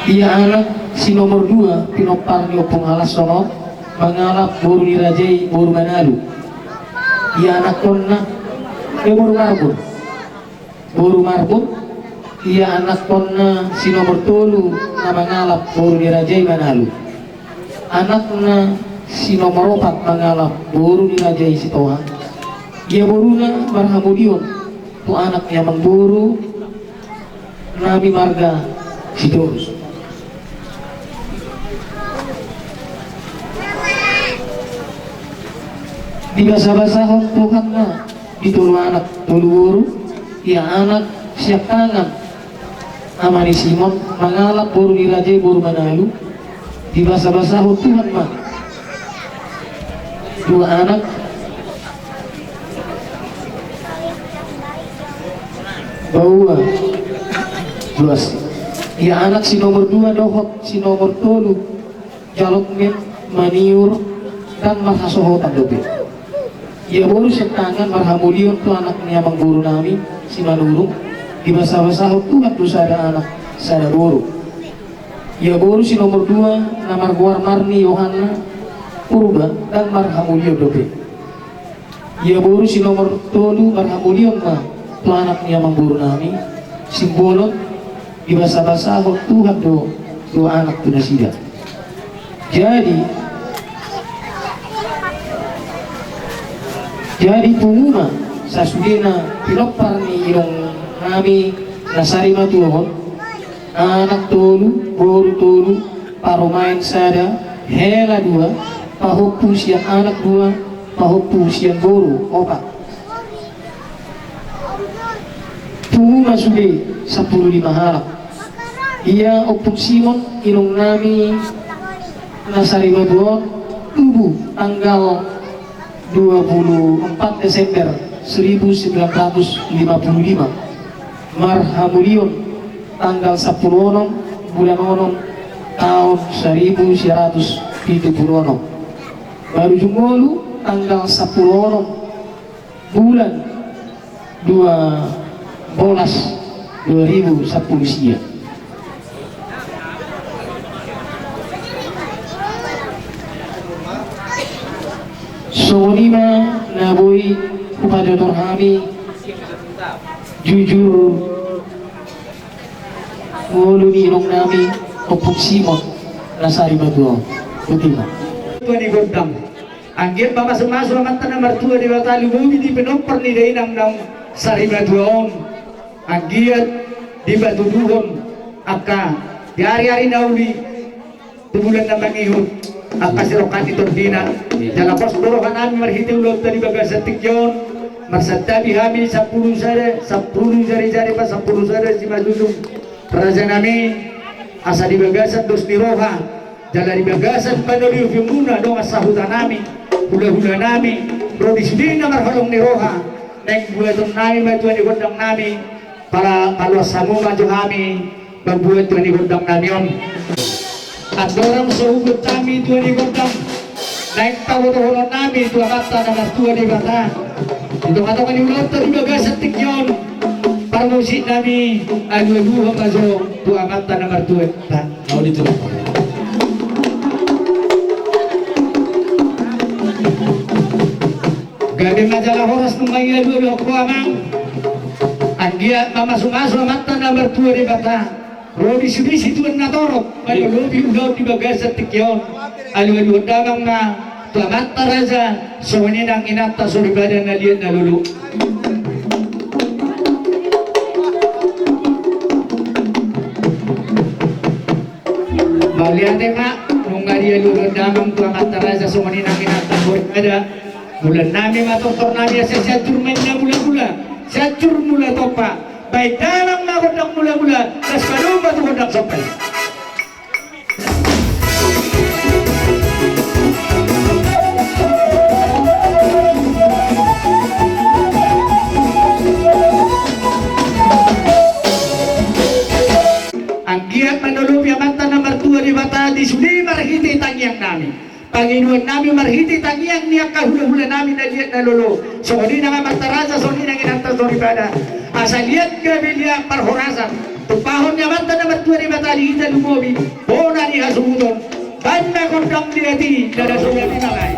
Ia anak si nomor dua pinompar ni Ompung Halasson on, mangalap boru ni raja i, boru Manalu. Ia anakkonna, eh, boru Marbun. Boru Marbun. Ia anakkonna si nomor tolu na mangalap boru ni raja i Manalu. Anakna si nomor opat mangalap boru ni raja i Sitohang. Ia boruna marhamulion tu anak ni amangboru nami marga Sitorus. Dibasabasahon Tuhan ma di tolu anak tolu boru. Ia anak siangkangan ama ni Simon mangalap boru ni raja i, boru Manalu. Dibasabasahon Tuhan ma dua anak, baoa Ia anak si nomor dua dohot si nomor tolu, jalomen, maniur, ndang marhasohotan dope. Ia boru sian tangan marhamulion tu anak ni amangboru nami si Manurung, dibasabasahon Tuhan do sada anak sada boru. Ia boru si nomor dua na margoar Marni Yohanna Purba, ndang marhamulion dope. Ia boru si nomor tolu marhamulion ma tu anak ni amangboru nami, simbolon dibasabasahon Tuhan do dua anak tu nasida. Jadi, jadi pungu ma sasudena pinompar ni inong nami na sarimatua on, anak tolu, boru tolu, parumaen sada, hela dua, pahompu sian anak dua, pahompu sian boru opat. Pungu ma sude sampulu lima halak. Ia Ompung Simon, inong nami na sarimatua on, tubu tanggal dua puluh empat Desember seribu sembilan ratus lima puluh lima. Marhamulion tanggal sampulu onom bulan onom taon seribu sembilan ratus pitu puluh onom. Baru jumolo tanggal sampulu onom bulan dua bolas dua ribu sampulu sia. Songon i ma na boi hupatutur hami jujur ngolu ni inong nami Ompung Simon na sarimatua on. Botima. Tua ni gondang. Anggiat mamasumasu Amanta na martua Debata lumobi di pinompar ni dainang naung sarimatua on. Anggiat dipatuduhon angka di ariari na uli, di bulan na mangihut, angka siroha ni tondina. Jala pos do roha nami marhite ulaonta di bagasan tingki on, marsantabi hami sampulu sada, sampulu jarijari pasampulu sada simanjujung raja nami, asa di bagasan dos ni roha jala di bagasan panoloi muna dongan sahuta nami, hulahula nami, ro di sude na marholong ni roha, naeng buaton nami ma tua ni gondang nami, pala paluas hamu ma jo hami mambuat tua ni gondang nami on. Andorang so hubuat hami tua ni gondang, naeng pabotohonon nami tu Amanta na martua Debata di tongatonga ni ulaonta di bagasan tingki on, parmusik nami alualuhon ma jo tu Amanta na martua Debata. Audi tu. Gabe ma jala horas nunga ia dua dohot ho amang. Anggiat mamasumasu Amanta na martua Debata, ro di sude situan na torop, manolopi ulaon di bagasan tingki on. Alualuhon damang ma tu amanta raja, songon i nang inanta soripada na liat na lolo. Mauliate ma, nunga dialuhon damang tu amanta raja songon i nang inanta soripada. Mula nami ma tortor nami asa Sianjur ma inna mulamula, Sianjur mula tompa. Baen damang ma gondang mulamula, las padomba tu gondang somba i. Anggiat manolopi Amanta na martua Debata di sude marhite tangiang nami. Pangidoan nami marhite tangiang ni angka hulahula nami na liat na lolo. Songon i nang amanta raja, songon i nang inanta soripada. Asa liat gabe liat parhorasan. Tumpahon ni Amanta na martua Debata di hita lumobi bona ni hasuhuton. Baen ma gondang di api, dada songon i ma lae.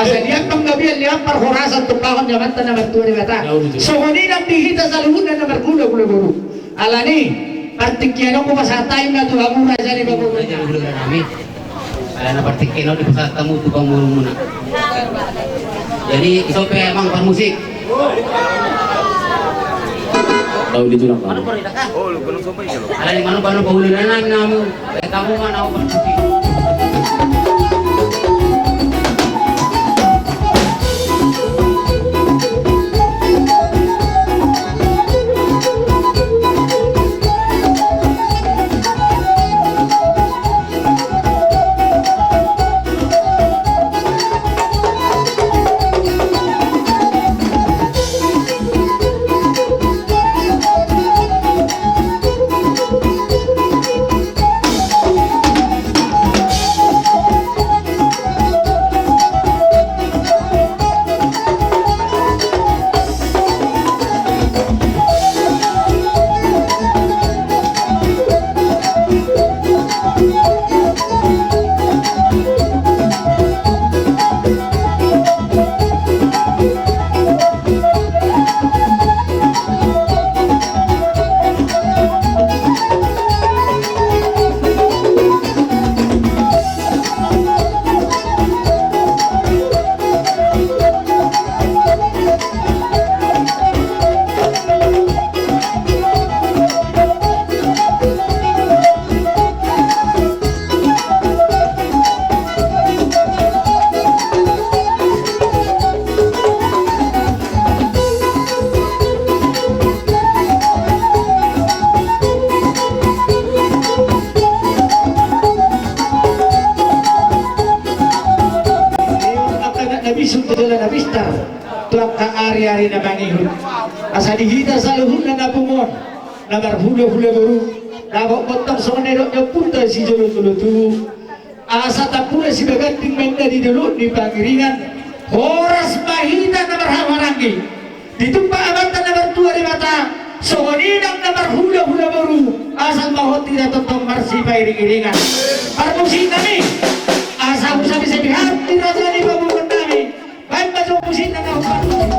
Asa liat panggabean, liat parhorasan, tumpahon ni Amanta na martua Debata. Songon i nang di hita saluhutna na marhulahula boru. Alani partingkian on hupasahat hami ma tu hamu raja ni pamoruon nami. Alana partingkian on dipasahat hamu tu pamoruonmuna. Jadi ison pe amang parmusik. Alani manuk, manuk paulun nami namu. Baik hamu ma na parmusik. Angka na bisuk tu jala na bistar tu angka ari-ari na mangihut. Asa di hita saluhutna na pungu on, na marhulahula boru, na gokhon tong songon na nidok ni ompunta sijolo-jolo tubu. Asa tapule sibaganding ma inna di dolok ni pangiringan. Horas ma hita na marhahamaranggi. Ditumpak Amanta na martua Debata, songon i nang na marhulahula boru, asal ma hot hita tongtong marsipairing-iringan. Parmusik nami, asa husapi-sapi hami raja ni pamoruon nami. Baen ma jo musikna na huparmusik.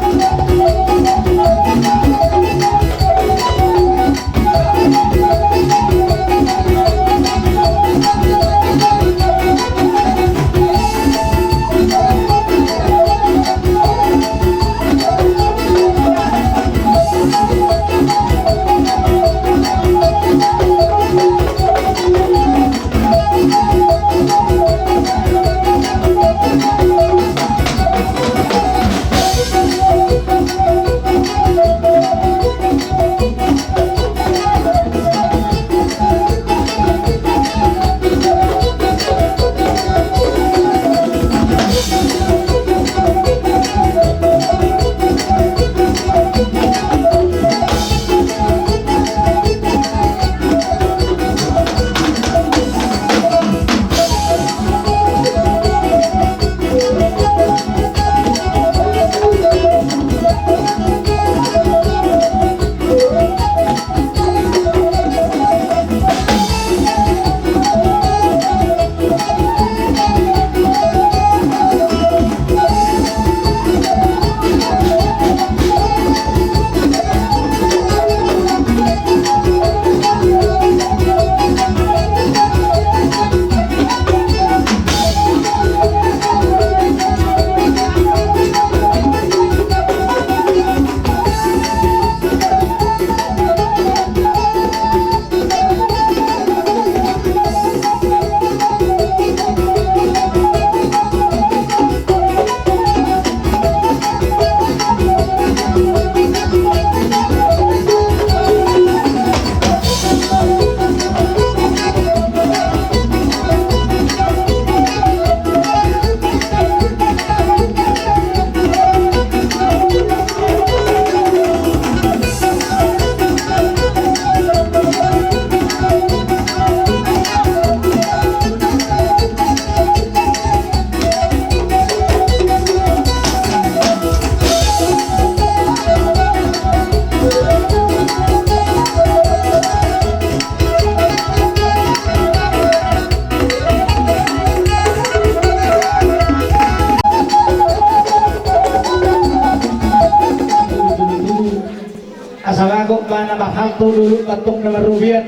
Antong dolok antong na marrobean,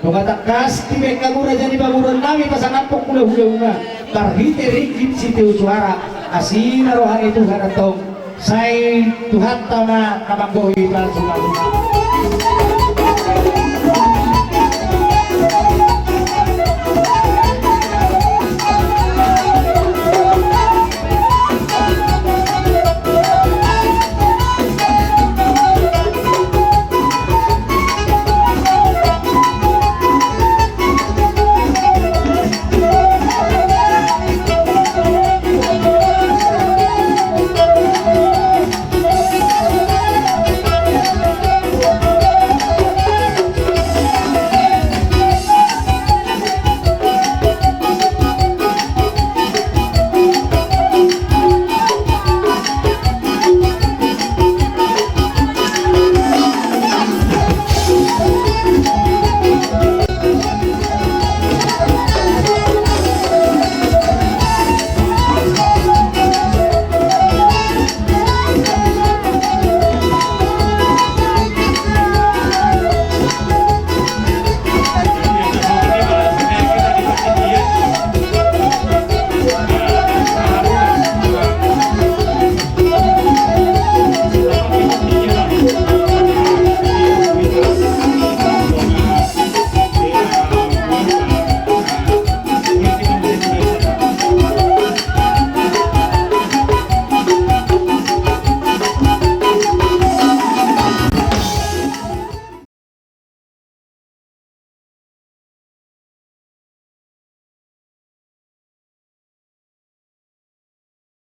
nunga tangkas dibaen hamu raja ni pamoruon nami pasangaphon hulahulamu marhite ringgit sitio suara. Asi ma roha ni Tuhan antong, sai Tuhanta ma na manggohi pasu-pasu.